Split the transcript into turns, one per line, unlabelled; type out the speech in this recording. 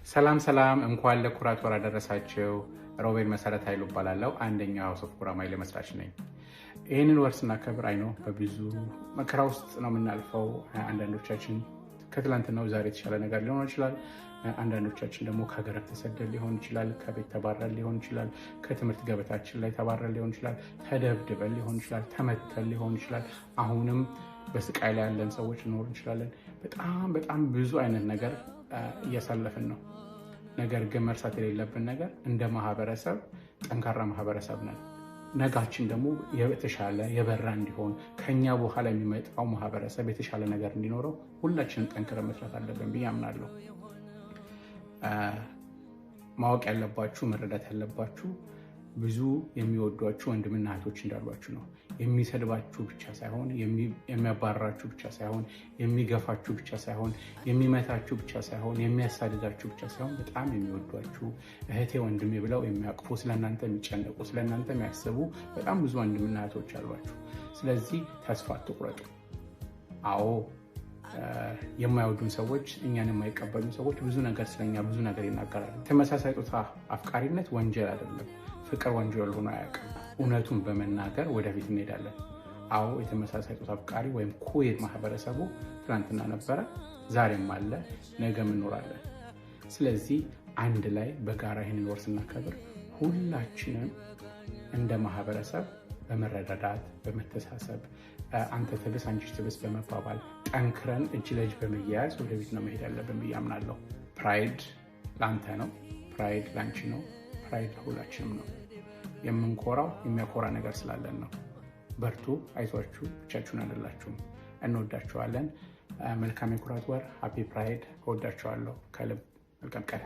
ሰላም ሰላም፣ እንኳን ለኩራት ወር አደረሳችሁ። ሮቤል መሰረት ኃይሉ እባላለሁ። አንደኛው House of ጉራማይሌ መስራች ነኝ። ይህንን ወር ስናከብር I know በብዙ መከራ ውስጥ ነው የምናልፈው። አንዳንዶቻችን ከትላንትናው ዛሬ የተሻለ ነገር ሊሆን ይችላል። አንዳንዶቻችን ደግሞ ከሀገር ተሰደን ሊሆን ይችላል። ከቤት ተባረን ሊሆን ይችላል። ከትምህርት ገበታችን ላይ ተባረን ሊሆን ይችላል። ተደብድበን ሊሆን ይችላል። ተመተን ሊሆን ይችላል። አሁንም በስቃይ ላይ ያለን ሰዎች ልኖር እንችላለን። በጣም በጣም ብዙ አይነት ነገር እያሳለፍን ነው። ነገር ግን መርሳት የሌለብን ነገር እንደ ማህበረሰብ ጠንካራ ማህበረሰብ ነን። ነጋችን ደግሞ የተሻለ የበራ እንዲሆን፣ ከኛ በኋላ የሚመጣው ማህበረሰብ የተሻለ ነገር እንዲኖረው ሁላችንም ጠንክረን መስራት አለብን ብዬ አምናለሁ። ማወቅ ያለባችሁ፣ መረዳት ያለባችሁ ብዙ የሚወዷችሁ ወንድምና እህቶች እንዳሏችሁ ነው። የሚሰድባችሁ ብቻ ሳይሆን፣ የሚያባርራችሁ ብቻ ሳይሆን፣ የሚገፋችሁ ብቻ ሳይሆን፣ የሚመታችሁ ብቻ ሳይሆን፣ የሚያሳድዳችሁ ብቻ ሳይሆን፣ በጣም የሚወዷችሁ፣ እህቴ ወንድሜ ብለው የሚያቅፉ፣ ስለእናንተ የሚጨነቁ፣ ስለእናንተ የሚያስቡ በጣም ብዙ ወንድምና እህቶች አሏችሁ። ስለዚህ ተስፋ አትቁረጡ። አዎ፣ የማይወዱን ሰዎች፣ እኛን የማይቀበሉን ሰዎች ብዙ ነገር ስለኛ ብዙ ነገር ይናገራሉ። ተመሳሳይ ጾታ አፍቃሪነት ወንጀል አይደለም። ፍቅር ወንጀል ሆኖ አያውቅም። እውነቱን በመናገር ወደፊት እንሄዳለን። አዎ፣ የተመሳሳይ ጾታ አፍቃሪ ወይም queer ማህበረሰቡ ትናንትና ነበረ፣ ዛሬም አለ፣ ነገም እንኖራለን። ስለዚህ አንድ ላይ በጋራ ይህንን ወር ስናከብር ሁላችንም እንደ ማህበረሰብ በመረዳዳት፣ በመተሳሰብ፣ አንተ ትብስ አንቺ ትብስ በመባባል፣ ጠንክረን እጅ ለእጅ በመያያዝ ወደፊት ነው መሄድ ያለብን ብዬ አምናለሁ። Pride ለአንተ ነው። Pride ለአንቺ ነው። Pride ለሁላችንም ነው። የምንኮራው የሚያኮራ ነገር ስላለን ነው። በርቱ፣ አይዟችሁ፣ ብቻችሁን አይደላችሁም። እንወዳችኋለን። መልካም የኩራት ወር። Happy Pride። እወዳችኋለሁ ከልብ። መልካም ቀን።